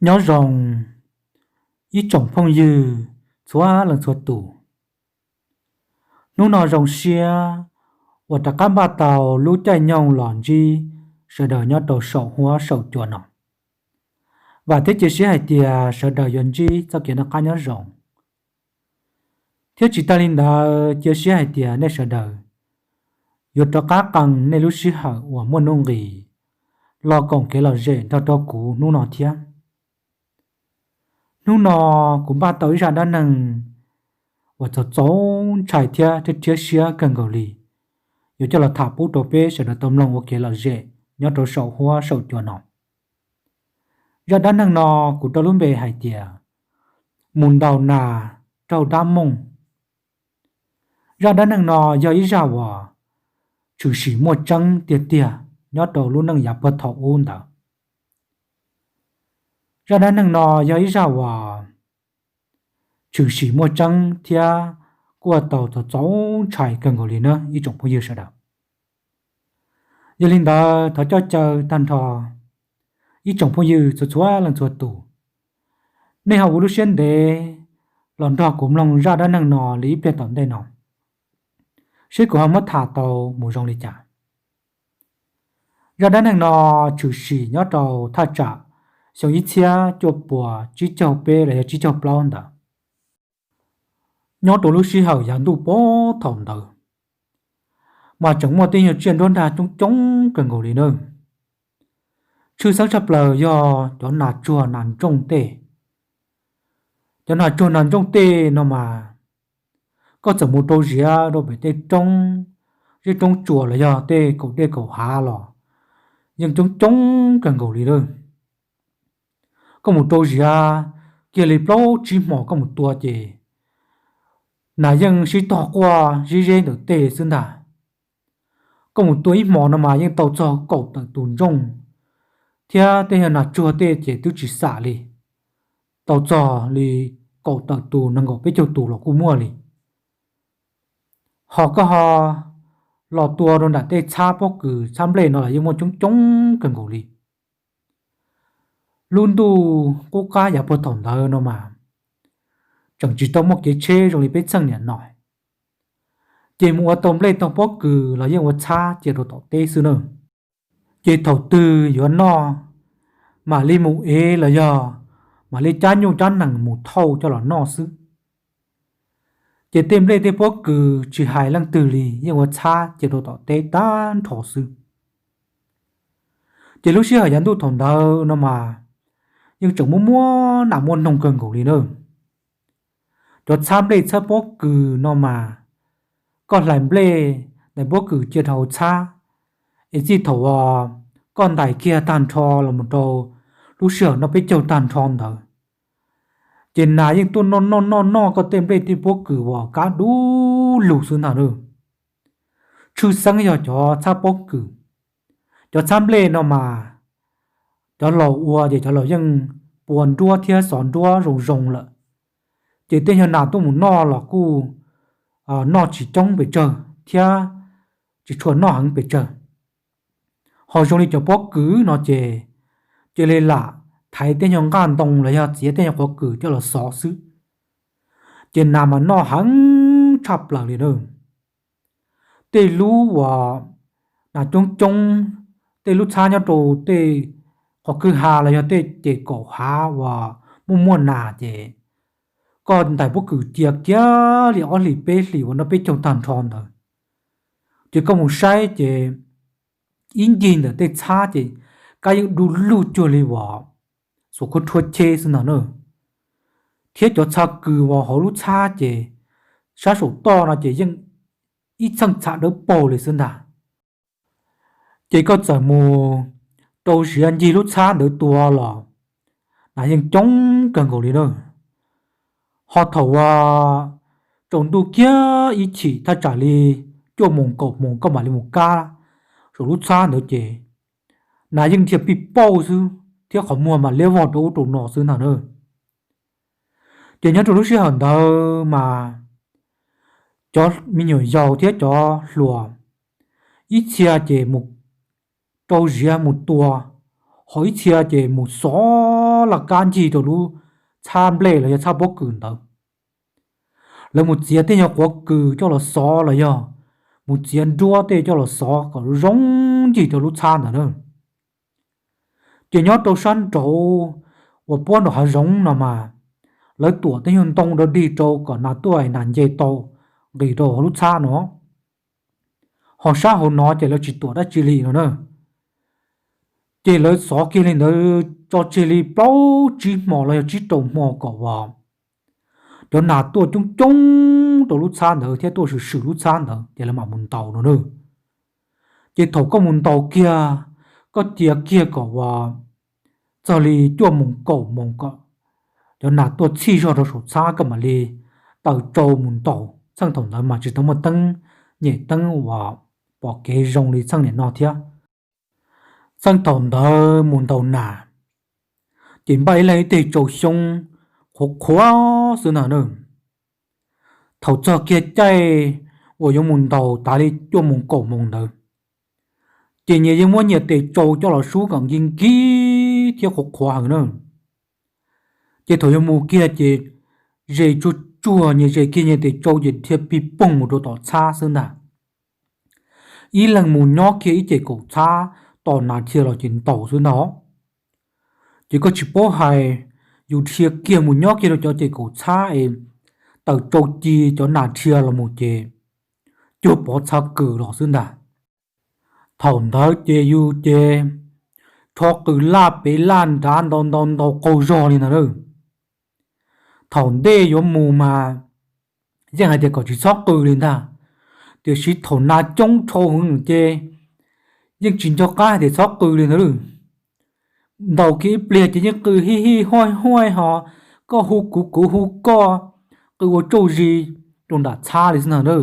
Nyob zoo ib tsoom phooj ywg txhua leej txhua tus. Hnub no zoo siab uas rov qab npaj tau lub caij nyoog los ntsib sawv daws nyob rau saum huab saum cua no. Vam thiab cia siab hais tias sawv daws yuav ntsib txoj kev noj qab nyob zoo, thiab tsis tag li ntawd cia siab hais tias nej sawv daws yuav rov qab qee nej lub sij hawm uas muaj nuj nqis los koom kev lom zem nrog rau kuv hnub no thiab. Hnub no kuv npaj tau ib zaj dab neeg uas txaus txaus ntshai thiab rhiab rhiab siab kawg nkaus li, yuav coj los tham pub rau peb sawv daws tau mloog ua kev lom zem nyob rau saum huab saum cua no. Zaj dab neeg no kuv rau lub npe hais tias mus ntaus nas raug dab mooj. Zaj dab neeg no yog ib zaj uas tshwm sim muaj tseeb tiag tiag nyob rau lub neej yav puag thaum ub ntawd. Zaj dab neeg no yog ib zaj uas tshwm sim muaj tseeb thiab kuj tau txaus txaus ntshai kawg nkaus li na ib tsoom phooj ywg sawv daws. Yog li ntawd thov coj caw tag nrho ib tsoom phooj ywg txhua txhua leej txhua tus, nej ho ua lub siab ntev los nrog kuv mloog zaj dab neeg no li ib pliag tom ntej no, seb kuv ho muab tham tau mus zoo li cas. Zaj dab neeg no tshwm sim nyob rau thaj tsam xyoo ib txhiab cuaj puas tsib caug peb los yog tsib caug plaub ntawd. Nyob rau lub sij hawm yav ntuj puag thaum ntawd, mas tseem muaj tej nyuag tsiaj nruab nrag coob coob kawg nkaus li na. Tshwj xeeb tshaj plaws yog cov nas tsuag nas ntsooj tej. Cov nas tsuag nas ntsooj tej no mas koj txawm mus rau ziav rau pem tej roob, zeb roob tsuas los yog tej kaum dej kaum hav los yeej coob coob kawg nkaus li lawm. Koj mus rau ziav kiag li plaub tsib hmos koj mus tua ces nas yeej sib tog quaj zib zeb ntawm tej xwb ntag. Koj mus tua ib hmos no mas yeej tau txog kaum tawm tus ntsooj, thiab tej nyuag nas tsuag tej ces twb tsis xam li, tau txog li kaum tawm tus nees nkaum peb caug tus los kuj muaj li. Ho koj ho los tua rau nram tej txhab pob kws txhab nplej no los yeej muaj coob coob kawg nkaus li. Lub ntuj qub qab yav puag thaum ntawd no mas tseem tsis tau muaj kev tsheb zoo li peb txheej niam no, ces mus ua tau nplej tau pob kws los yeej ua txhab cia rau tom teb xwb na. Ces thaum twg yuav noj, mam li mus ev los yog mam li cab nyuj cab nees mus thauj coj los noj xwb. Ces tej nplej tej pob kws tsis hais leej twg li yeej ua txhab cia rau tom teb tag nrho xwb. Ces lub sij hawm yav ntuj thaum ntawd no mas yeej tseem muaj muaj nas muaj noog kawg nkaus li na. Cov txhab nplej txhab pob kws no mas koj hlais nplej ntais pob kws cia rau hauv txhab, es txij thaum uas koj ntais kiag tag nrho los mus rau lub sij hawm noj peb caug tag nrho ntawd, ces nas yeej tuaj noj noj noj noj koj tej nplej tej pob kws uas kab dub lug xwb ntag na. Tshwj xeeb yog cov txhab pob kws. Cov txhab nplej no mas cov laus ua ces cov laus yeej pua nruab thiab xov nruab zoo zoo lawm, ces tej nyuag nas tuaj mus noj los kuj noj tsis coob pes tsawg thiab tsis tshua noj heev pes tsawg. Ho zoo li cov pob kws no ces cia li lam thaiv tej nyuag nqaj ntoo los yog txiav tej nyuag qhuav kws coj los xov xwb, ces nas mas noj heev tshaj plaws li na. Tej lub uas nas coob coob, tej lub txhab nyob rau tej qhov kwj ha los yog tej ces kaum hav uas muaj muaj nas ces koj ntais pob kws cia kiag li ob hlis peb hlis uas noj peb caug tag nrho ntawd, ces koj mus saib ces ib ncig ntawm tej txhab ces kab yeej du lug cuag li uas xuas khuab rhuab cheb xwb ntag na. Thiab cov txha kws uas hauv lub txhab ces sab saum toj no ces yeej ib txheej txha dawb paug li xwb ntag. Ces koj txawm mus rau ziav ncig lub txhab ntawd tua los nas yeej coob kawg nkaus li na. Ho thaum uas tsaus ntuj kiag ib chim thaj tsam li cuaj moos kaum moos koj mam li mus kab saum lub txhab ntawd ces nas yeej dhia pij pauj xwb thiab qhov muag mas liab vog rau ub rau no xwb ntag na. Ces nyob rau lub sij hawm ntawd mas cov me nyuam yaus thiab cov hluas ib txhia ces mus rau ziav mus tua, ho ib txhia ces mus xov laj kab ncig rau lub txhab nplej los yog txhab pob kws ntawd. Lawv mus txiav tej nyuag quav kws coj los xov los yog mus txiav nruab tej coj los xov kom zoo ncig rau lub txhab ntawd na. Ces nyob rau sab nraud uas puab nram hav zoov no mas, lawv tuam tej nyuag ntoo dog dig rau kom nas tuaj nas nce tau nqis rau hauv lub txhab no. Ho sab hauv no ces lawv tsis tuam dab tsi li no na. Ces lawv xov kiag li ntawd tso tseg li plaub tsib hmo los yog tsib rau hmo kom uas cov nas tuaj coob coob rau lub txhab ntawd thiab tuaj swm swm lub txhab ntawd ces lawv mam mus ntaus no na. Ces thaum koj mus ntaus kiag, koj cia kiag kom uas txog li cuaj moos kaum moos kom cov nas tuaj txhij zog rau saum txhab koj mam li taws tsau mus ntaus. Txheej thaum ntawd mas tsis tau muaj teeb nyem teeb uas pom kev zoo li txheej niam no thiab. Txheej thaum ntawd mus ntaus nas, ces npaj ib leeg ib teg tsau xyoob qhuav qhuav xwb ntag na. Thaum txog kiag caij uas yuav mus ntaus tas li cuaj moos kaum moos ntawd, ces nyias yeej muab nyias tes tsau coj los sub kom nkig nkig thiab qhuav qhuav heev na. Ces thaum yuav mus kiag ces zes tsuag tsuag, nyias zes kiag nyias tes tsau ces dhia pig poog mus rau tom txhab xwb ntag. Ib leeg mus nyob kiag ib ce kaum txhab tos nas dhia los ces ntaus xwb ntag. Ces koj tsis paub hais, yus dhia kiag mus nyob kiag rau cov ce kaum txhab es taws tsau ci cov nas dhia los mus ces cuag pov txha kws los xwb ntag. Thaum ntawd ces yus ces rho qws laj pem laj nrad ntau ntau ntau qaug zog li ntag na. Thaum ntej yuav mus mas yeej hais tias kom tsis txhob qw li ntag, tiam sis thaum nas coob dhau heev ces yeej tsis nco qab hais tias txhob qw li ntag. Ntaus kiag ib pliag ces yeej qw hij hij huaj huaj ho, koj hu kuv kuv hu koj, qw ua tsaug zis rau nram txhab li xwb ntag na.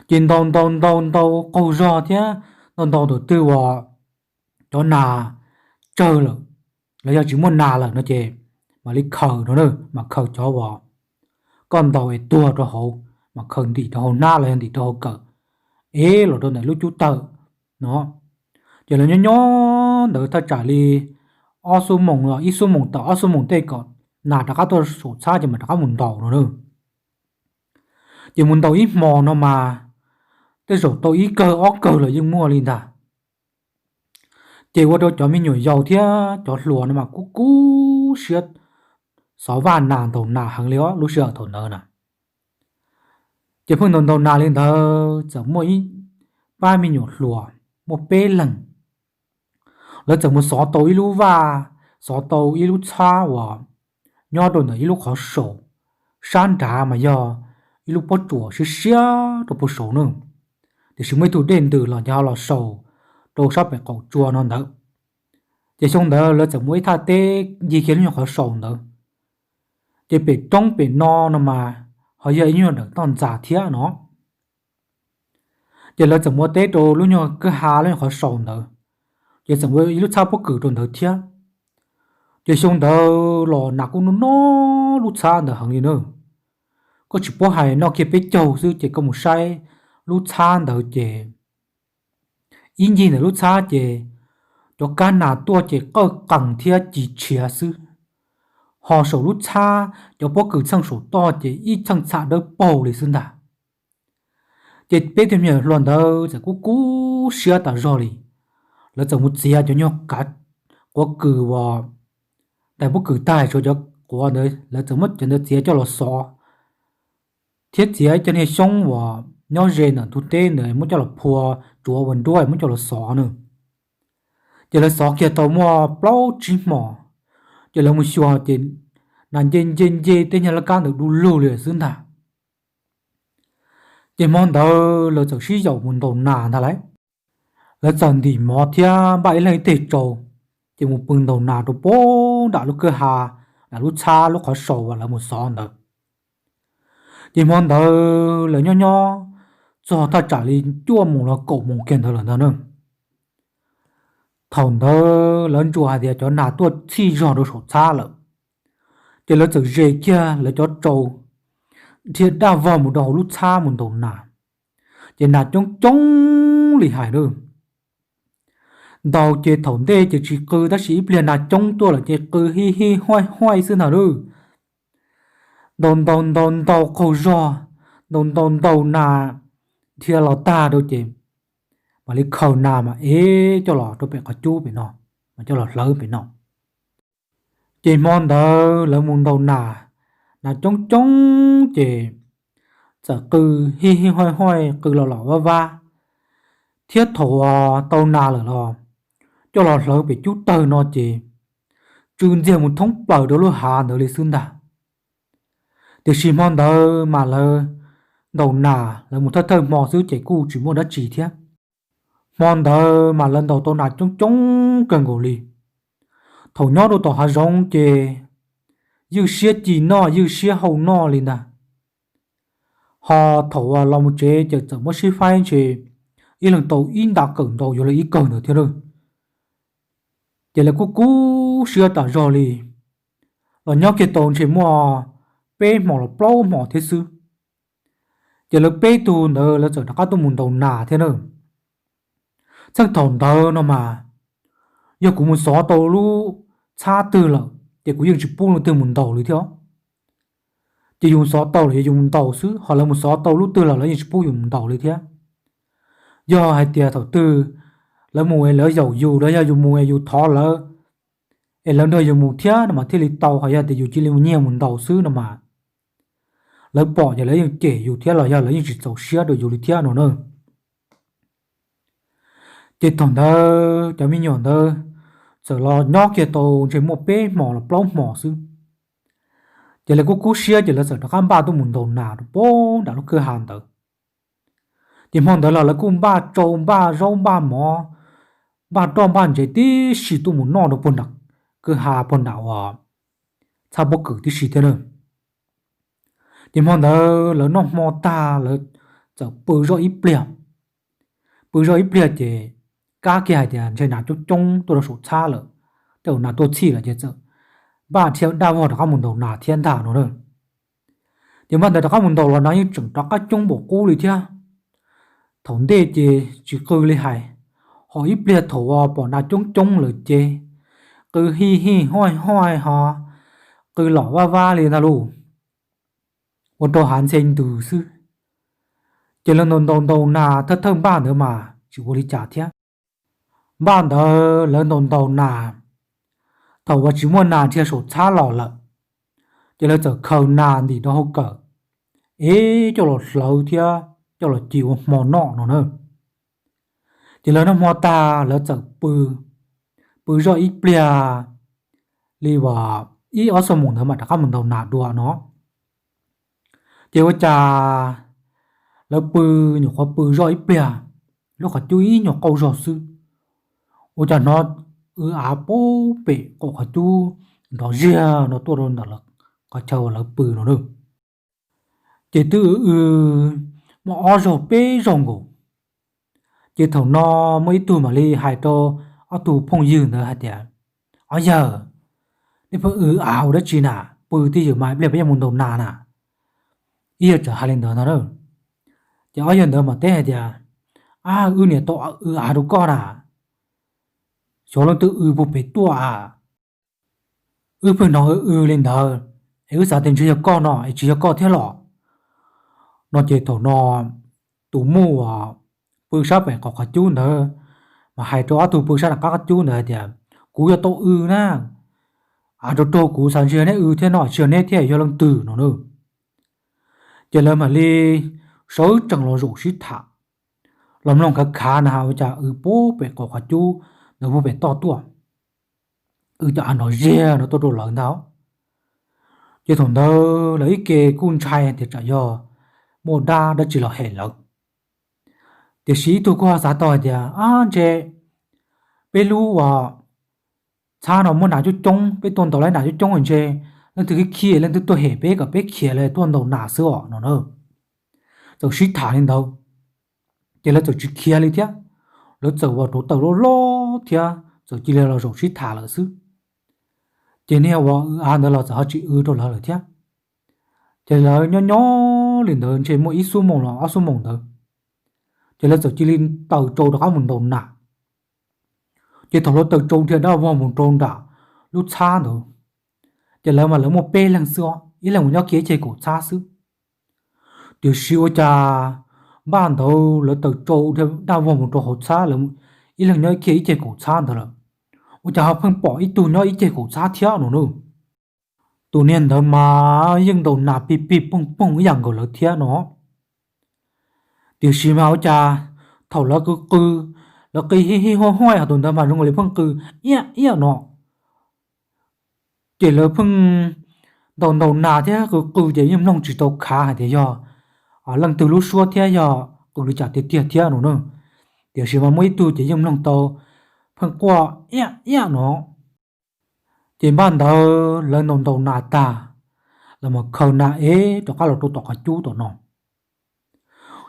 Ces ntau ntau ntau ntau qaug zog thiab ntau ntau tus twg uas cov nas tsawg lawm, los yog tsis muaj nas lawm no ces mam li khaws no na, mam khaws cov uas koj ntaus es tuag rau hauv, mam khaws ntim rau hauv hnab los yog ntim rau hauv kawm, es los rau ntawm lub cub tawm no. Ces lawv nyob nyob ntawd thaj tsam li ob xuab moos, ib xuab moos tawm ob xuab moos tej kom nas rov qab tuaj saum txhab ces mam rov qab mus ntaus no na. Ces mus ntaus ib hmos no mas tej zaum tau ib kawg ob kawg los yeej muaj li ntag. Ces ua rau cov me nyuam yaus thiab cov hluas no mas kub kub siab xov vaj nas ntaus nas heev li os lub sij hawm thaum ntawd na. Ces pheej ntaus ntaus nas li ntawd txawm muaj ib pab me nyuam hluas muaj peb leeg, lawv txawm mus xov tau ib lub vaj, xov tau ib lub txhab uas nyob rau ntawm ib lub qhov saum, sab nrad mas yog ib lub pob tsuas siab siab rau puag saud na. Tiam sis muaj ib tug dej ntws los ces ho los saum rau sab pem qaum tsua no ntawd. Ces xyoo ntawd lawv txawm muaj ib thaj teb ncig kiag lub nyuag qhov saud ntawd. Ces pem roob pem no no mas ho yog ib nyuag dawm toj ntxas thiab no. Ces lawv txawm muaj teb rau lub nyuag kwj ha lub nyuag qhov saud ntawd, ces txawm ua ib lub txhab pob kws rau ntawd thiab. Ces xyoo ntawd los nas kuj noj noj lub txhab ntawd heev li na. Koj tsis paub hais noj kiag peb caug xwb ces koj mus saib lub txhab ntawd ces ib ncig ntawm lub txhab ces cov kab nas tuaj ces qawj qees thiab ci tshiav xwb. Ho saum lub txhab cov pob kws txheej saum toj ces ib txheej txham dawb paug li xwb ntag. Ces peb tug me nyuam hluas ntawd txawm kub kub siab tas zog li. Lawv txawm mus txiav cov nyuag kav quav kws uas tais pob kws tag, tshuav cov quav ntawd lawv txawm muab cov ntawd txiav coj los xov, thiab txiav cov niag xyoob uas nyob ze ntawm ntug teb ntawd muab coj los phua tsuav ua nruab muab coj los xov na. Ces lawv xov kiag tau muaj plaub tsib hmos, ces lawv mus xyuas ces nas nce nce nce tej nyuag laj kab ntawd du lug li xwb ntag. Ces hmo ntawd lawv txawm sib yaum mus ntaus nas ntag lauj. Lawv txawm ntim mov thiab npaj ib leeg ib teg tsau, ces mus pw ntaus nas rau puag nram lub kwj ha, nram lub txhab lub qhov saud uas lawv mus xov ntawd. Ces hmo ntawd lawv nyob nyob txog thaj tsam li cuaj moos los kaum moos kiag ntawd lawm ntag na. Thaum ntawd lawv ntsuas hais tias cov nas tuaj txhij zog rau saum txhab lawm, ces lawv txawm ze kiag lawv cov tsau dhia daj vog mus rau hauv lub txhab mus ntaus nas. Ces nas coob coob li hais na. Ntaus ces thaum ntej ces tsis qw tab sis ib pliag nas coob tuaj lawm ces qw hij hij huaj huaj xwb ntag lauj. Ntaus ntaus ntaus ntaus qaug zog, ntaus ntaus ntaus nas dhia los tag rau ces mam li khaws nas mas ev coj los rau pem qhov cub pem no, mas coj los hlawv pem no. Ces hmo ntawd lawv mus ntaus nas, nas coob coob ces txawm qw hij hij huaj huaj qw los los vaj vab, thiab thaum tau nas lawm los coj los hlawv pem cub tawg no ces tsw ntxiag mus thoob plaws rau lub hav ntawd li xwb ntag. Tiam sis hmo ntawd mas lawv ntaus nas lawv mus thawj thawj hmo xwb ces kuj tsis muaj dab tsi thiab. Hmo ntawd mas lawv ntaus tau nas coob coob kawg nkaus li. Thaum nyob rau tom hav zoov ces ywj siab ci noj ywj siab hau noj li ntag. Ho thaum los mus tsev ces txawm muab sib faib ntshe ib leeg tau ib nta kawm ntau yuav luag ib kawm ntawd thiab lauj. Ces lawv kuj kub siab tas zog li, los nyob kiag tau ntshe muaj peb hmos los plaub hmos thiab xwb. Ces lawv peb tug ntawd lawv txawm rov qab tuaj mus ntaus nas thiab na. Txheej thaum ntawd no mas yog kuv mus xov tau lub txhab twg lawm ces kuv yeej tsis pub leej twg mus ntaus li thiab. Ces yus xov tau los yog yus mus ntaus xwb, ho lawv mus xov tau lub twg los lawv yeej tsis pub yus mus ntaus li thiab. Yog hais tias thaum twg lawv mus es lawv yaum yus los yog yus mus es yus thov lawv es lawv nrog yus mus thiab no mas thiaj li tau, ho yog tias yus cia li mus nyiag mus ntaus xwb no mas lawv pom ces lawv yeej cem yus thiab los yog lawv yeej tsis txaus siab rau yus li thiab no na. Ces thaum ntawd cov me nyuam ntawd txawm los nyob kiag tau ntshe muaj peb hmos los plaub hmos xwb. Ces lawv kuj kub siab ces lawv txawm rov qab npaj tuaj mus ntaus nas rau puag nram lub kwj ha ntawd. Ces hmo ntawd los lawv kuj npaj tsau npaj zaub npaj mov, npaj roj npaj ntsev tib si tuaj mus noj rau puag nram kwj ha puag nram uas txhab pob kws tib si thiab na. Ces hmo ntawd lawv noj hmo tag lawv txawm pw zoj ib pliag. Pw zoj ib pliag ces kab kiag hais tias ntshe nas coob coob tuaj rau saum txhab lawm, tej zaum nas tuaj txhij lawm ces txawm npaj thiab dab vog rov qab mus ntaus nas thiab ntag no na. Ces hmo ntawd rov qab mus ntaus los nas yeej tseem rov qab coob npaum qub li thiab. Thaum ntej ces tsis qw li hais, ho ib pliag thaum uas pom nas coob coob lawm ces qw hij hij huaj huaj ho qw los vaj vab li ntag lauj, ua rau hav ntxhe ntws xwb. Ces lawv ntaus ntaus ntaus nas thawj thawj npaj ntawd mas tsis ua li cas thiab. Npaj ntawd lawv ntaus ntaus nas, thaum uas tsis muaj nas dhia saum txhab los lawm, ces lawv txawm khaws nas ntim rau hauv kawm, ev coj los hlawv thiab coj los ci ua hmo noj no na. Ces lawv noj hmo tag lawv txawm pw, pw zoj ib pliag li uas ib ob xuab moos ntawd mam rov qab mus ntaus nas dua no. Ces ua cas lawv pw, nyuam qhuav pw zoj ib pliag, lub qhov cub ib nyuag qaug zog xwb, ua cas hnov w av puag pem qaum qhov cub nrov ziag no tuaj rau ntawm qhov chaw uas lawv pw no na. Ces twb w w muaj ob zaug peb zaug nkaus. Ces thaum no muaj ib tug mam li hais rau ob tug phooj ywg ntawd hais tias, Ob yawg, nej pheej w av ua dab tsi na? Pw twj ywm mas ib pliag peb yuav mus ntaus nas na. Ib yawg txawm hais li ntawd no na. Ces ob yawg ntawd mam teb hais tias, Ab, wb niam tau w av rau koj na, xyov leej twg w puag pem tuaj a. Wb pheej hnov w w li ntawd es wb xav tias ntshe yog koj no es tsis yog koj thiab los? No ces thaum no tus muj uas pw sab pem qaum qhov cub ntawd mas hais rau ob tug pw sab nram qab qhov cub ntawd hais tias, Kuv yuav tau w na, av rau raug kuv xav ntshe yog neb w thiab no, tsis yog neb thiab yog leej twg no na. Ces lawv mam li sawv tsees los zaum sib tham, los mloog khav khav na has ua cas w puag pem qaum qhov cub ntawd puag pem toj tuaj, w cov av nrov ziag no tuaj rau lawv ntag. Ces thaum ntawd lawv ib ke kuj ntshai tias tsam yog muaj dab dab tsi los hem lawv. Tiam sis ib tug kuj ho xav tau hais tias, Ab, ntshe peb lub uas txhab no muaj nas coob coob, peb tuaj ntaus lawv nas coob coob ntshe leej twg khiav khiav, leej twg tuaj hem peb kom peb khiav lawv tuaj ntaus nas xwb os no na. Txawm sib tham li ntawd, ces lawv txawm tsis khiav li thiab. Lawv txawm uas rauv taws loj loj thiab txawm cia li los zaum sib tham lawm xwb. Ces niag uas w av ntawd los txawm ho tsis w rau lawv lawm thiab. Ces lawv nyob nyob li ntawd ntshe muaj ib xuab moos los ob xuab moos ntawd, ces lawv txawm cia li taws rau rov qab mus ntaus nas. Ces thaum lawv tawm tsau dhia daj vog mus rau nram lub txhab ntawd, ces lawv mas lawv muaj peb leeg xwb os, ib leeg mus nyob kiag ib ceg kaum txhab xwb. Tiam sis ua cas npaj ntawd lawv tawm tsau dhia daj vog mus rau hauv txhab, ib leeg nyob kiag ib ceg kaum txhab ntawd lawm, ua cas ho pheej pom ib tug nyob ib ceg kaum txhab thiab no na. Tus niag ntawd mas yeej ntaus nas pig pig poog poog ib yam nkaus lawv thiab no. Tiam sis mas ua cas thaum lawv qw qw, lawv qw hi hi huaj huaj, ho tus ntawd mas zoo li pheej qw iab iab no. Ces lawv pheej ntaus ntaus nas thiab qw qw ces yeej mloog tsis tau khav hais tias yog leej twg lub suab thiab yog qw li cas tiag tiag thiab no na. Tiam sis mas muaj ib tug ces yeej mloog tau pheej quaj iab iab no. Ces npaj ntawd lawv ntaus ntaus nas tag, lawv mam khaws nas ev rov qab los rau tom qhov cub tom no.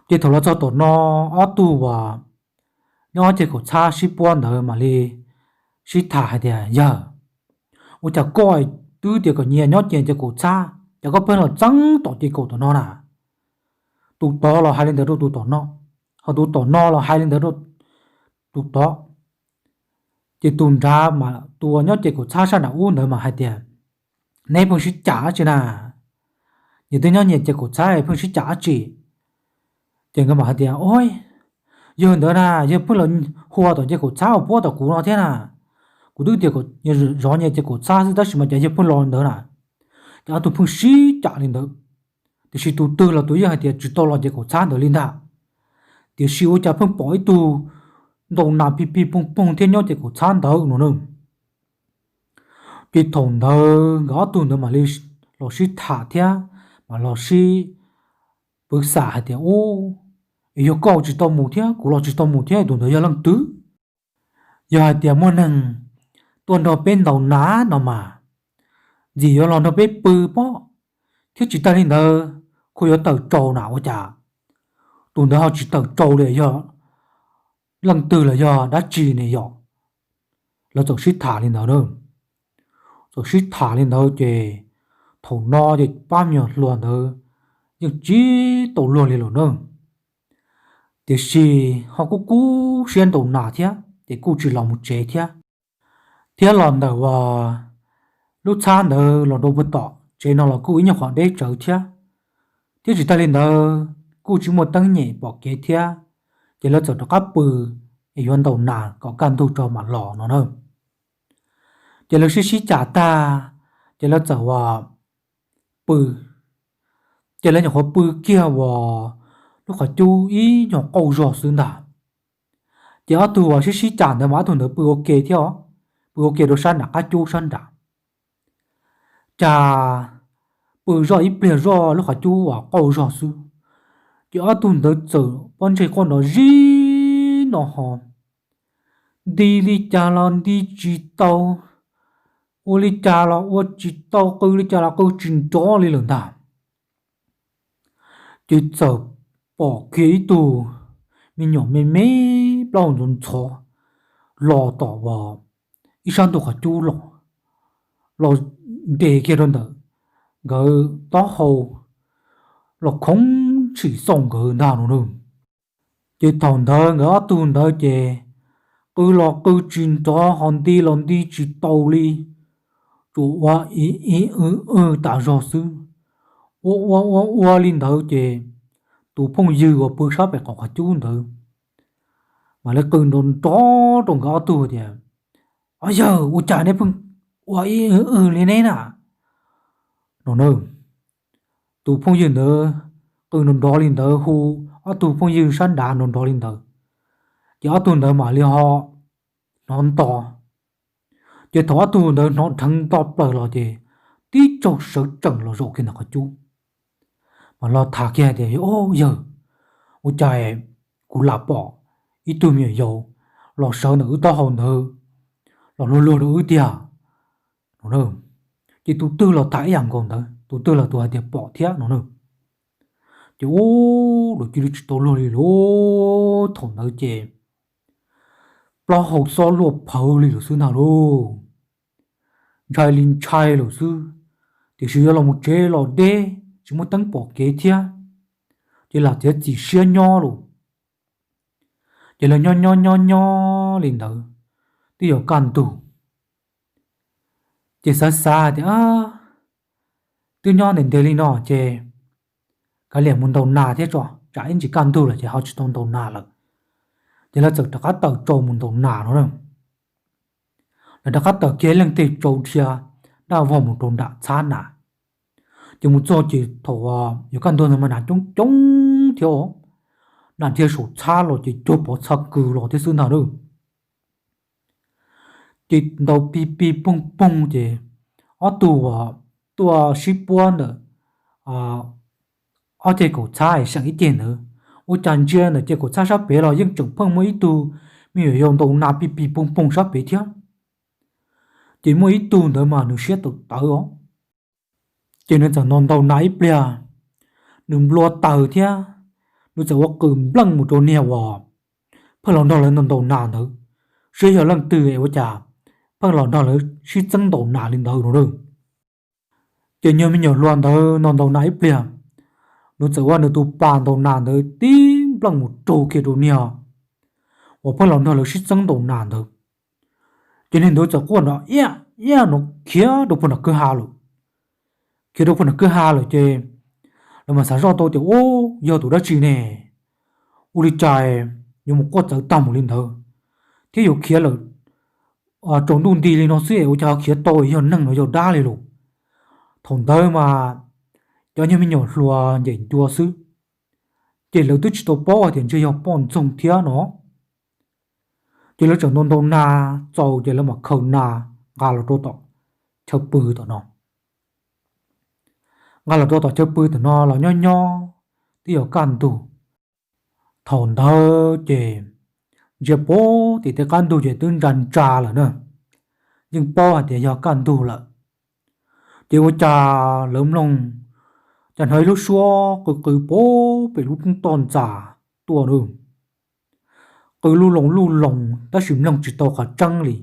Ces thaum los txog tom no, ob tug uas nyob ob ceg kaum txhab sib puab ntawd mam li sib tham hais tias, Yawg, ua cas koj twb tias kom nyias nyob ces ceg kaum txhab, cas koj pheej los txeeb tom ces kaum tom no na? Tus tod los hais li ntawd rau tus tom no, ho tus tom no los hais li ntawd rau tus tod. Ces tus nrad mas tus uas nyob ces kaum txhab sab nram ub ntawd mas hais tias, Neb pheej sib cam dab tsi na? Nyias twb nyob nyias ces kaum txhab pheej sib cam dab tsi? Ces nkawd mam hais tias, Ua, yawg ntawd na, yawg pheej los hua tom ces kaum txhab uas puab tom kuv no thiab na. Kuv twb tias kom zov nyias ces kaum txhab xwb tab sis mas cas yawg pheej los ntawd na. Ces ob tug pheej sib cam li ntawd. Tiam sis tus twg los tus yeej hais tias tsis tau los ces kaum txhab ntawd li ntag. Tiam sis ua cas pheej pom ib tug ntaus nas pig pig poog poog thiab nyob ces kaum txhab ntawd no na. Ces thaum ntawd nkawd ob tug ntawd mam li los sib tham thiab mam los sib pw xam hais tias, Ub, es yog koj tsis tau mus thiab kuv los tsis tau mus thiab tus ntawd yog leej twg? Yog hais tias muaj neeg tuaj nrog peb ntaus nas no mas, ntxim yuav los nrog peb pw pob, thiab tsis tas li ntawd, khuv yuav tawm tsau na ua cas tus ntawd ho tsis tawm tsau li, yog leej twg los yog dab tsi ne yom? Lawv txawm sib tham li ntawd na. Txawm sib tham li ntawd ces thaum no ces pab me nyuam hluas ntawd yeej tsis tau luag li lawm na. Tiam sis ho kuj kub siab ntaus nas thiab ces kuj tsis los mus tsev thiab. Thiab los ntawm uas lub txhab ntawd los rau puag tom tsev no los kuj ib nyuag qhov deb tsawv thiab. Thiab tsis tas li ntawd kuj tsis muaj teeb nyem pom kev thiab, ces lawv txawm rov qab pw es yuav ntaus nas kom kaj ntug tso mam los no na. Ces lawv sib sib cam tag, ces lawv txawm uas pw, ces lawv nyuam qhuav pw kiag uas lub qhov cub ib nyuag qauj zog xwb ntag. Ces ob tug uas sib sib cam ntawd mas ob tug ntawd pw ua ke thiab os, pw ua ke rau sab nram qab cub sab nram. Cas pw zoj ib pliag zoj lub qhov cub uas qauj zog xwb, ces ob tug ntawd txawm pob ntseg quaj nrov zib no ho, nti li cas los nti tsis tau, ua li cas los ua tsis tau, qw li cas los qw tsis nrov li lawm ntag. Ces txawm pom kiag ib tug me nyuam me me plaub hau ntxhov ntxhov los tom uas ib sab ntug qhov cub los, los nres kiag rau ntawm nkawd taub hau, los khoov ntshim xauj nkawd ntag no na. Ces thaum ntawd nkawd ob tug ntawd ces qw los qw tsis nrov ho nti los nti tsis tau li, tsuas ua ib ib w w tas zog xwb. Ua ua ua ua li ntawd ces tus phooj ywg uas pw sab pem qaum qhov cub ntawd mam li qw nrov nrov rau nkawd ob tug tias, Ob yawg, ua cas neb pheej ua ib w w li neb na? No na, tus phooj ywg ntawd qw nrov nrov li ntawd hu ob tug phooj ywg sab nraud nrov nrov li ntawd, ces ob tug ntawd mam li ho hnov nto. Ces thaum ob tug ntawd hnov dheev nto plaws los ces tib tsaug sawv tsees los zaum kiag ntawm qhov cub, mas los tham kiag tias, Ob yawg, ua cas kuv lam pom ib tug me nyuam yaus los sawv ntawm wb taub hau ntawd los luag luag rau wb tiag? No, ces tus twg los tham ib yam nkaus ntawd, tus twg los tus hais tias pom thiab no na. Ces ub, lawv cia li tsis tau luag li lauj. Thaum ntawd ces plaub hau xob luaj phawv li lawm xwb ntag lauj. Ntshai li ntshai lawm xwb, tiam sis yuav los mus tsev los deb tsis muaj teeb pom kev thiab, ces lam txiav txim siab nyob lauj. Ces lawv nyob nyob nyob nyob li ntawd, twb yuav kaj ntug. Ces xav xav tias, twb nyob ntev ntev li no ces kav liam mus ntaus nas thiab tso, tsam ib ntsis kaj ntug lawm ces ho tsis tau ntaus nas lawm. Ces lawv txawm rov qab tawm tsau mus ntaus nas no na. Lawv rov qab tawm kiag leej twg tsau dhia dab vog mus rau nram txhab nas. Ces mus txog ces thaum yuav kaj ntug ntawd mas nas coob coob thiab, nas dhia saum txhab los ces cuag pov txha kws los thiab xwb ntag na. Ces ntaus pig pig poog poog ces ob tug uas tuaj sib puab ntawm ob ceg kaum txhab seem ib ceg ntawd, ua cas ntsia ntawm ceg kaum txhab sab pem los yeej tseem pheej muaj ib tug me nyuam yaus ntaus nas pig pig poog poog sab pem thiab. Ces muaj ib tug ntawd mas nws siab tawv tawv os, ces nws txawm ntaus ntaus nas ib pliag, nws nplua taws thiab, nws txawm ua qws npleej mus rau niag uas pheej los nrog lawv ntaus ntaus nas ntawd, saib yog leej twg es ua cas pheej los nrog lawv sib txeeb ntaus nas li ntawd no na. Ces nyuag me nyuam hluas ntawd ntaus ntaus nas ib pliag, nws txawm ua nws tus pas ntaus nas ntawd tib npleej mus raug kiag rau niag uas pheej los nrog lawv sib txeeb ntaus nas ntawd. Ces niag ntawd txawm quaj nrov iab iab no khiav rau puag nram kwj ha lawm. Khiav rau puag nram kwj ha lawm ces lawv mas xav zoj tau tias, ub, yog tus dab tsi ne? Ua li cas yuav mus quaj txawv tag mus li ntawd, thiab yuav khiav lawm tsaus ntuj nti li no xwb es ua cas ho khiav tau, yog neeg los yog dab li los? Thaum ntawd mas cov nyuag me nyuam hluas ncaim ncua xwb, ces lawv twb tsis tau paub hais tias ntshe yog poj ntxoog thiab no. Ces lawv tseem ntaus ntaus nas txaus ces lawv mam khaws nas nqa los rau tom chaw pw tom no. Nqa los rau tom chaw pw tom no los nyob nyob twb yuav kaj ntug. Thaum ntawd ces ntsia pem tim tej qab ntug ces twb ntsa ntsa lawm na, yeej paub hais tias yog kaj ntug lawm. Ces ua cas lawv mloog cas hnov ib lub suab qw qw pem lub roob toj ntxas tuaj na. Qw luj loos luj loos tab sis mloog tsis tau qhov tseeb li,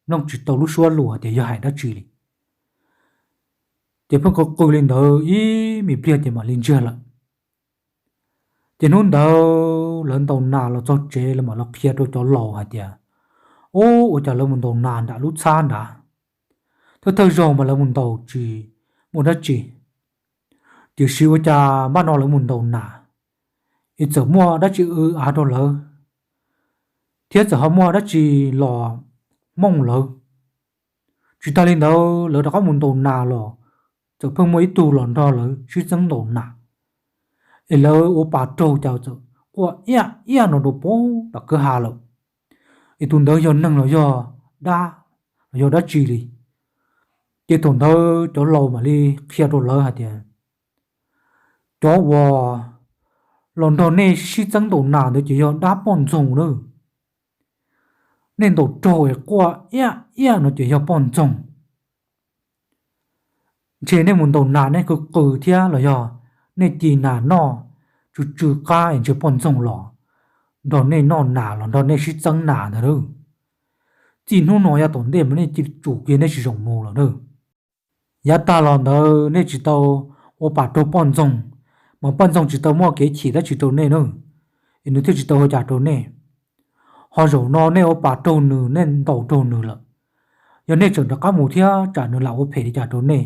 mloog tsis tau lub suab lus hais tias yog hais dab tsi li. Ces pheej qw qw li ntawd ib me pliag ces mam li ntsiag lawm. Ces hnub ntawd lawv ntaus nas los txog tsev lawv mam los qhia rau cov laus hais tias, ub, ua cas lawv mus ntaus nas nram lub txhab nrad, thawj thawj zaug mas lawv mus ntaus tsis muaj dab tsi, tiam sis ua cas npaj no lawv mus ntaus nas es txawm muaj dab tsi w av rau lawv, thiab txawm ho muaj dab tsi los mooj lawv. Tsis tas li ntawd lawv rov qab mus ntaus nas los txawm pheej muaj ib tug los nrog lawv sib txeeb ntaus nas, es lawv ua pas raug cas txawm quaj iab iab no rau pem nram kwj ha lawm, es tus ntawd yog neeg los yog dab los yog dab tsi li. Ces thaum ntawd cov laus mam li qhia rau lawv hais tias, cov uas los nrog nej sib txeeb ntaus nas ntawd ces yog dab poj ntxoog na. Nej ntaus raug es quaj iab iab no ces yog poj ntxoog. Ntshe nej mus ntaus nas nej qw qw thiab los yog nej ci nas noj tsw tsw qab es ntshe poj ntxoog los nrog nej noj nas los nrog nej sib txeeb nas ntag na. Txij hnub no yav tom ntej mas nej cia li tsum kiag nej tsis zoo mus lawm na. Yav tag los ntawd nej tsis tau ua pam raug poj ntxoog, mas poj ntxoog tsis tau muaj kev chim dab tsi rau nej na, es nws thiaj tsis tau ua cas rau nej. Ho zaum no nej ua pam raug nws, nej ntaus raug nws lawm, yog nej tseem rov qab mus thiab tsam nws lam ua phem li cas rau nej,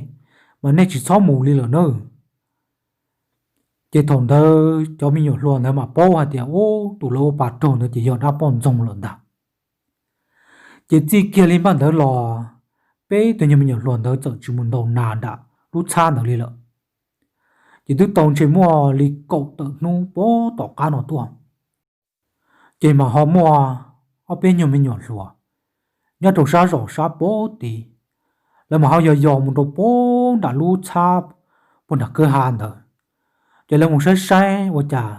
mas nej tsis txhob mus li lawm na. Ces thaum ntawd cov me nyuam hluas ntawd mam paub hais tias, ub, tus lawv ua pam raug ntawd ces yog dab poj ntxoog lawm ntag. Ces txij kiag li npaj ntawd los, peb tug nyuag me nyuam hluas ntawd txawm tsis mus ntaus nas nram lub txhab ntawd li lawm. Ces twb tau ntshe muaj li kaum tawm hnub puag tom qab no tuaj, ces mas ho muaj ob peb nyuag me nyuam hluas nyob rau sab zos sab puag tid, lawv mas ho yos yos mus rau puag nram lub txhab puag nram kwj ha ntawd. Ces lawv mus saib saib ua cas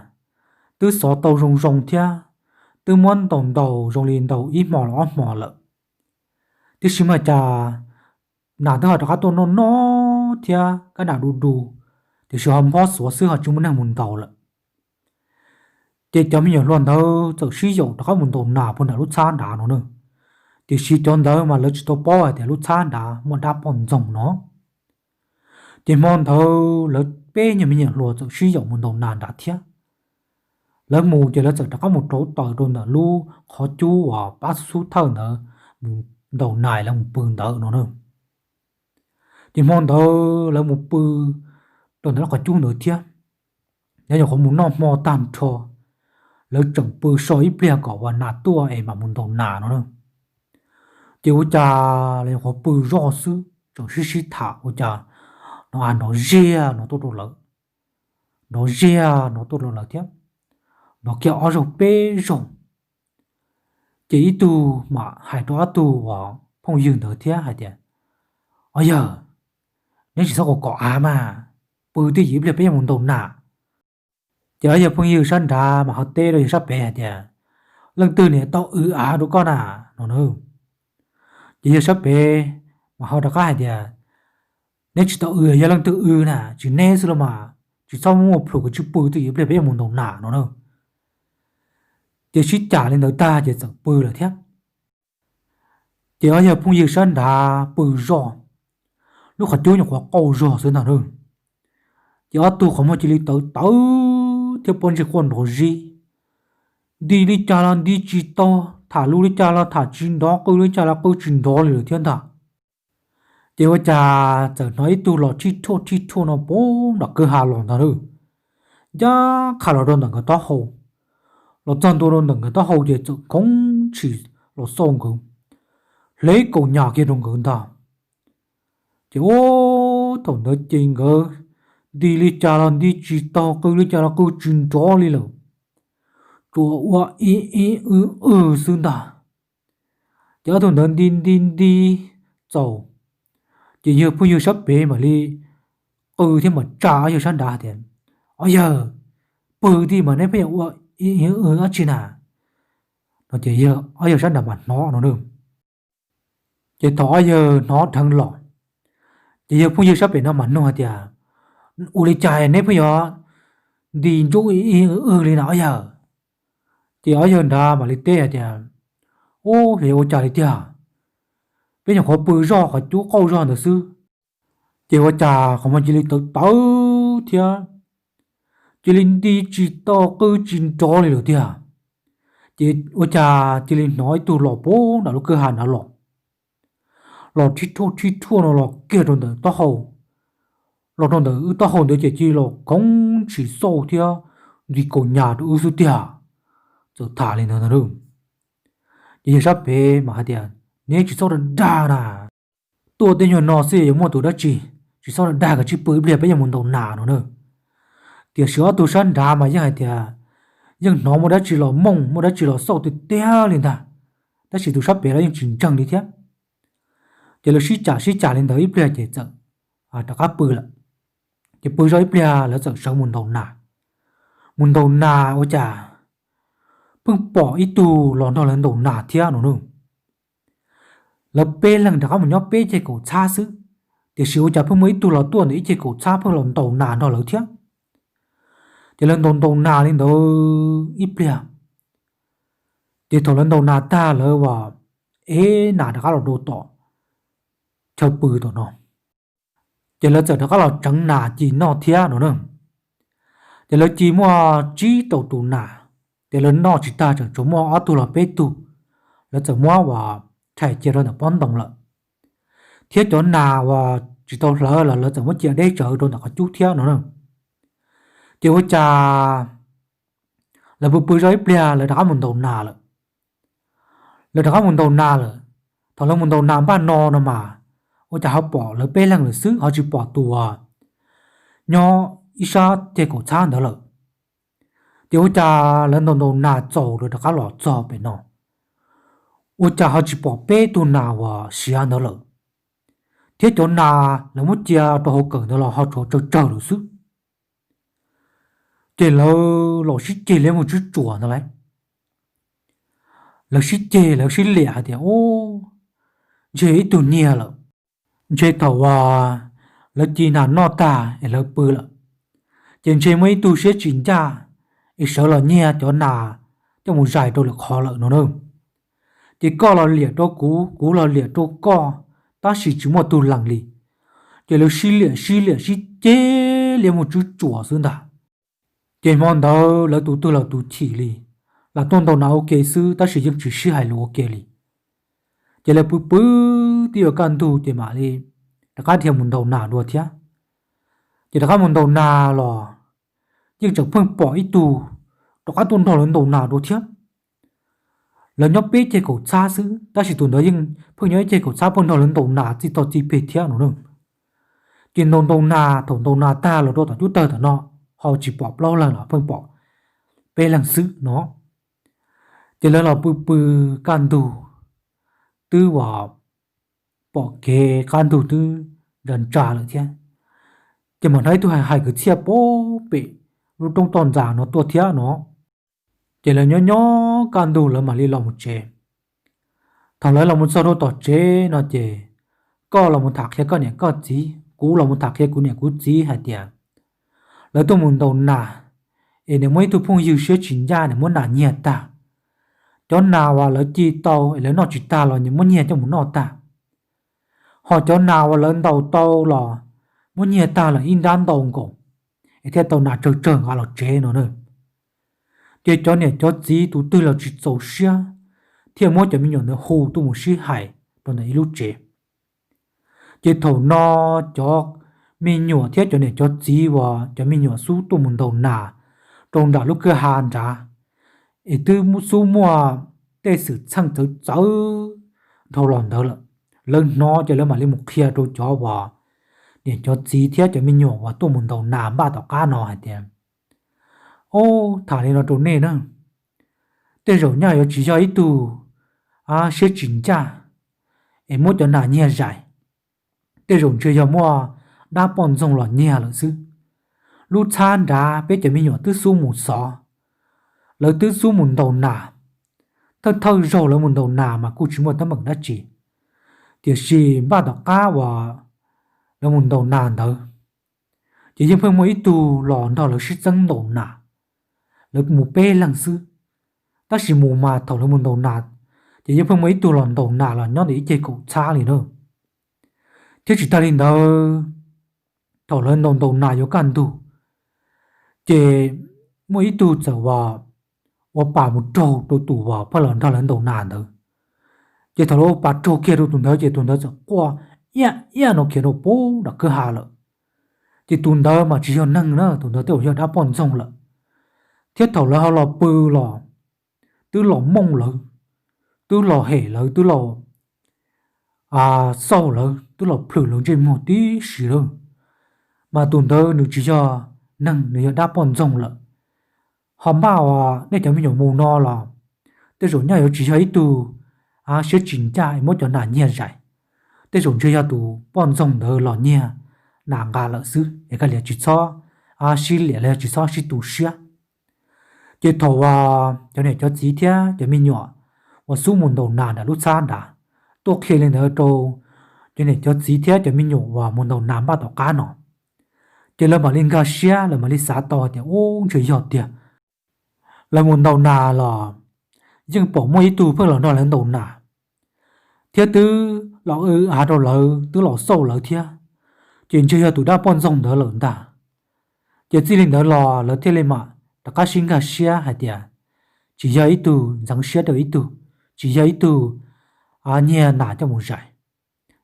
twb xov tau zoo zoo thiab, twb muab ntaus ntaus zoo li ntaus ib hmo los ob hmo lawm, tiam sis mas cas nas twb ho rov qab tuaj noj noj thiab kab nas du du, tiam sis ho nphob xuav xwb ho tsis muaj neeg mus ntaus lawm. Ces cov me nyuam hluas ntawd txawm sib yaum rov qab mus ntaus nas puag nram lub txhab nrad no na. Tiam sis cov ntawd mas lawv tsis tau paub hais tias lub txhab nrad muaj dab poj ntxoog no. Ces hmo ntawd lawv peb nyuag me nyuam hluas txawm sib yaum mus ntaus nas nrad thiab. Lawv mus ces lawv txawm rov qab mus rauv taws rau ntawm lub qhov cub uas pab xub xub thawj ntawd, mus ntaus nas lawv mus pw ntawd no na. Ces hmo ntawd lawv mus pw rau ntawm lub qhov cub ntawd thiab. Nyob nyuam qhuav mus noj hmo tag nrho, lawv tseem pw so ib pliag kom uas nas tuaj es mam mus ntaus nas no na. Ces ua cas lawv nyuam qhuav pw zoj xwb tseem sib sib tham ua cas nrov a nrov ziag no tuaj rau lawv, nrov ziag no tuaj rau lawv thiab, nrov kiag ob zaug peb zaug. Ces ib tug mam hais rau ob tug uas phooj ywg ntawd thiab hais tias, Ob yawg, neb tsis txhob kom kom av mas, pw twj ywm ib pliag peb yuav mus ntaus nas. Ces ob yawg phooj ywg sab nrad mas ho teb rau yawg sab pem hais tias, Leej twg niam tau w av rau koj na? No na. Ces yawg sab pem mas ho rov qab hais tias, Neb tsis tau w, yog leej twg w na tsis neb xwb los mas, tsis txhob muaj plhus kom tsis pw twj ywm ib pliag peb yuav mus ntaus nas no na. Ces sib cam li ntawd tag ces txawm pw lawm thiab. Ces ob yawg phooj ywg sab nrad pw zoj, lub qhov cub nyuam qhuav qaug zog xwb ntag na. Ces ob tug qhov muag cia li tawv tawv thiab pob ntseg quaj nrov zib, nti li cas los nti tsis tau, tham lus li cas los tham tsis nrov, qw li cas los qw tsis nrov li lawm thiab ntag. Ces ua cas txawm hnov ib tug los thij thuaj thij thuaj no puag nram kwj ha los ntag na, ncaj qha los rau ntawm nkawd taub hau. Los txog ntua rau ntawm nkawd taub hau ces txawm khoov ntshis los xauj nkawd, hle kaus nyas kiag rau nkawd ntag. Ces ua thaum ntawd ces nkawd nti li cas los nti tsis tau, qw li cas los qw tsis nrov li lawm, tsuas ua ib ib w w xwb ntag. Ces ob tug ntawd nti nti nti txaus, ces yawg phooj ywg sab pem mam li qw thiab mam tsa ob yawg sab nrad hais tias, Ob yawg, pw tiag mas neb pheej yuav ua ib ib w dab tsi na? No ces ob yawg sab nrad mas hnov no na. Ces thaum ob yawg hnov dheev los, ces yawg phooj ywg sab pem no mas nug hais tias, Ua li cas neb pheej yuav nti ncuj ib w li na ob yawg? Ces ob yawg nrad mam li teb hais tias, Ub, yog ua cas li tiag, peb nyuam qhuav pw zoj qhov cub qaug zog ntawd xwb, ces ua cas qhov muag cia li tawv tawv thiab cia li nti tsis tau qw tsis nrov li lawm tiag. Ces ua cas cia li hnov ib tug los puag nram lub kwj ha nrad los, los thib thuaj thib thuaj no los kiag rau ntawm taub hau, los rau ntawm wb taub hau ntawd ces cia li los khoov ntshis xauj thiab nti kaus nyas rau wb xwb tiag. Txawm tham li ntawd ntag lauj. Ces yawg sab pem mas hais tias, Neb tsis txhob dag dag na, tuaj tej nyuag no xwb yuav muaj tus dab tsi, tsis txhob dag dag kom tsib pw ib pliag peb yuav mus ntaus nas no na. Tiam sis ob tug sab nrad mas yeej hais tias, yeej hnov muaj dab tsi los mooj muaj dab tsi los xauj tiag tiag li ntag, tab sis tus sab pem los yeej tsis ntseeg li thiab. Ces lawv sib cam sib cam li ntawd ib pliag ces txawm rov qab pw lawm. Ces pw zoj ib pliag lawv txawm sawv mus ntaus nas. Mus ntaus nas ua cas pheej pom ib tug los nrog lawv ntaus nas thiab no na. Lawv peb leeg rov qab mus nyob peb ceg kaum txhab xwb, tiam sis ua cas pheej muaj ib tug los tuaj ntawm ib ceg kaum txhab pheej los ntaus nas nrog lawv thiab. Ces lawv ntaus ntaus nas li ntawd ib pliag, ces thaum lawv ntaus nas tag lawv as ev nas rov qab los rau tom chaw pw tom no, ces lawv txawm rov qab los tseev nas ci noj thiab no na. Ces lawv ci muaj tsib rau tus nas, ces lawv noj tsis tag tseem tshuav muaj ob tug los peb tug, lawv txawm muab as rhais cia rau ntawm pob ntoo lawm. Thiab cov nas uas tsis tau hlawv los lawv txawm muab cia deb tsawv rau ntawm qhov cub thiab no na. Ces ua cas lawv pw pw zoj ib pliag lawv rov qab mus ntaus nas lawm. Lawv rov qab mus ntaus nas lawm, thaum lawv mus ntaus nas npaj no no mas, ua cas ho pom lawv peb leeg lawm xwb ho tsis pom tus uas nyob ib sab ceg kaum txhab ntawd lawm. Ces ua cas lawv ntaus ntaus nas txaus lawv rov qab los txog pem no, ua cas ho tsis pom peb tug nas uas siav ntawd lawm, thiab cov nas lawv muab cia rau hauv kawm ntawd los ho tshuav tsawg tsawg lawm xwb. Ces lawv los sib ceg liab mus tswb tsuas ntawd lauj. Lawv sib ceg lawv sib liam hais tias, Ub, ntshe ib tug nyiag lawm. Ntshe thaum uas lawv ci nas noj tag es lawv pw lawm, ces ntshe muaj ib tug siab tsis ncaj es sawv los nyiag cov nas coj mus zais rau lwm qhov lawm no na. Ces koj los liam rau kuv, kuv los liam rau koj, tab sis tsis muaj tug lees li. Ces lawv sib liam sib liam sib ceg liab mus tswb tsuas xwb ntag. Ces hmo ntawd lawv tus twg los tus chim li, lam tuaj ntaus nas ua ke xwb tab sis yeej tsis sib hais lus ua ke li. Ces lawv pw pw twb yuav kaj ntug ces mam li rov qab dhia mus ntaus nas dua thiab. Ces rov qab mus ntaus nas los yeej tseem pheej pom ib tug rov qab tuaj nrog lawv ntaus nas dua thiab. Lawv nyob peb ceg kaum txhab xwb tab sis tus ntawd yeej pheej nyob ib ceg kaum txhab pheej nrog lawv ntaus nas txij tog txij peg thiab no na. Ces ntaus ntaus nas, thaum ntaus nas tag los rau tom cub tawg tom no ho tsis pom plaub leeg los pheej pom peb leeg xwb no. Ces lawv los pw pw kaj ntug, twb uas pom kev qab ntug twb ntsa ntsa lawm thiab. Ces mam hnov ib tug hais hais kwv txhiaj pem lub roob toj ntxas no tuaj thiab no. Ces lawv nyob nyob kaj ntug lawv mam li los mus tsev. Thaum lawv los mus txog rau tom tsev no ces koj los mus tham qhia koj niam koj txiv, kuv los mus tham qhia kuv niam kuv txiv hais tias lawv tuaj mus ntaus nas, es nws muaj ib tug phooj ywg siab tsis ncaj nws muab nas nyiag tag. Cov nas uas lawv ci tau es lawv noj tsis tag los nws muab nyiag coj mus noj tag. Ho cov nas uas lawv ntaus tau los muab nyiag tag lawm ib nrab ntau nkaus, es thiaj tau nas tsawg tsawg nqa los tsev no na. Ces cov niam cov txiv tus twg los tsis txaus siab, thiaj muab cov me nyuam ntawd hu tuaj mus sib hais rau ntawm ib lub tsev. Ces thaum no cov me nyuam thiab cov niam cov txiv uas cov me nyuam xub tuaj mus ntaus nas rau nram lub kwj ha nrad, es twb xub muaj tej xwm txheej txawv txawv dhau los ntawd lawm. Lawv hnov ces lawv mam li mus qhia rau cov uas niam cov txiv thiab cov me nyuam uas tuaj mus ntaus nas npaj tom qab no hais tias, Ob, tham li no rau nej na, tej zaum nyaj yuav tsis yog ib tug siab tsis ncaj es muab cov nas nyiag zais. Tej zaum ntshe yog muaj dab poj ntxoog los nyiag lawm xwb. Lub txhab nrad peb cov me nyuam twb xub mus xov, lawv twb xub mus ntaus nas. Thawj thawj zaug lawv mus ntaus nas mas kuj tsis muaj teeb meem dab tsi, tiam sis npaj tom qab uas lawv mus ntaus nas ntawd, ces yeej pheej muaj ib tug los nrog lawv sib txeeb ntaus nas. Lawv mus peb leeg xwb, tab sis mus mas thaum lawv mus ntaus nas, ces yeej pheej muaj ib tug los ntaus nas los nyob ntawm ib ceg kaum txhab li na. Thiab tsis tag li ntawd, thaum lawv ntaus ntaus nas yuav kaj ntug, ces muaj ib tug txawm ua pas mus raug rau tus uas pheej los nrog lawv ntaus nas ntawd. Ces thaum lawv ua pas raug kiag rau tus ntawd ces tus ntawd txawm quaj iaj iaj no khiav rau pem nram kwj ha lawm. Ces tus ntawd mas tsis yog neeg na, tus ntawd tej zaum yog dab poj ntxoog lawm. Thiab thaum lawv ho los pw los twb los mooj lawv, twb los hem lawv, twb los xauj lawv, twb los plhws lawv ntsej muag tib si lawm. Mas tus ntawd nws tsis yog neeg, nws yog dab poj ntxoog lawm. Ho npaj uas nej cov me nyuam mus no los tej zaum nyaj yuav tsis yog ib tug siab tsis ncaj es muab cov nas nyiag zais. Tej zaum ntshe yog tus poj ntxoog ntawd los nyiag nas nqa lawm xwb es koj li tsis txhob sib liam los yog tsis txhob sib tu siab. Ces thaum uas cov niam cov txiv thiab cov me nyuam uas xub mus ntaus nas nram lub txhab nrad tuaj qhia li ntawd rau cov niam cov txiv thiab cov me nyuam uas mus ntaus nas npaj tom qab no, ces lawv mam li nkag siab, lawv mam li xav tau tias, Ub, ntshe yog tiag. Lawv mus ntaus nas los yeej pom muaj ib tug pheej los nrog lawv ntaus nas, thiab twb los w av rau lawv, twb los xauj lawv thiab, ces ntshe yog tus dab poj ntxoog ntawd lawm ntag. Ces txij li ntawd los lawv thiaj li mam rov qab sib nkag siab hais tias tsis yog ib tug ntxeev siab rau ib tug, tsis yog ib tug nyiag nas coj mus zais,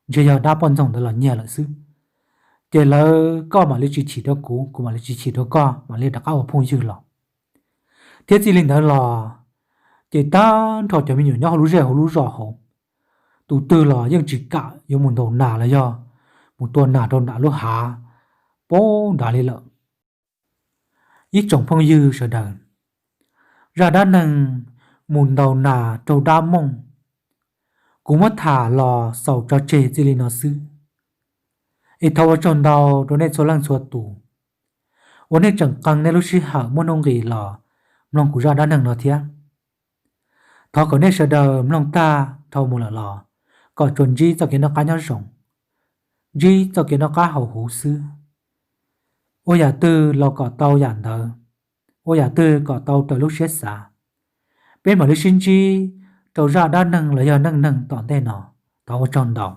ntshe yog dab poj ntxoog ntawd los nyiag lawm xwb. Ces lawv, koj mam li tsis chim rau kuv, kuv mam li tsis chim rau koj, mam li rov qab ua phooj ywg los. Thiab txij li ntawd los, ces tag nrho cov me nyuam nyob hauv lub zej hauv lub zos hauv, tus twg los yeej tsis kam yuav mus ntaus nas los yog mus tua nas rau nram lub hav pem nrad li lawm. Ib tsoom phooj ywg sawv daws, zaj dab neeg mus ntaus nas raug dab mooj, kuv muab tham los xaus tso tseg txij li no xwb. Es thov ua tsaug ntau rau nej txhua leej txhua tus uas nej tseem qee nej lub sij hawm muaj nuj nqis los mloog kuv zaj dab neeg no thiab. Thov kom nej sawv daws mloog tag dhau mus lawm los kom tsuas ntsib txoj kev noj qab nyob zoo, ntsib txoj kev noj qab haus huv xwb. Ua yam twg los kom tau yam ntawd, ua yam twg kom tau raws lub siab xav. Peb mam li sib ntsib rau zaj dab neeg los yog neej neeg tom ntej no. Thov ua tsaug ntau.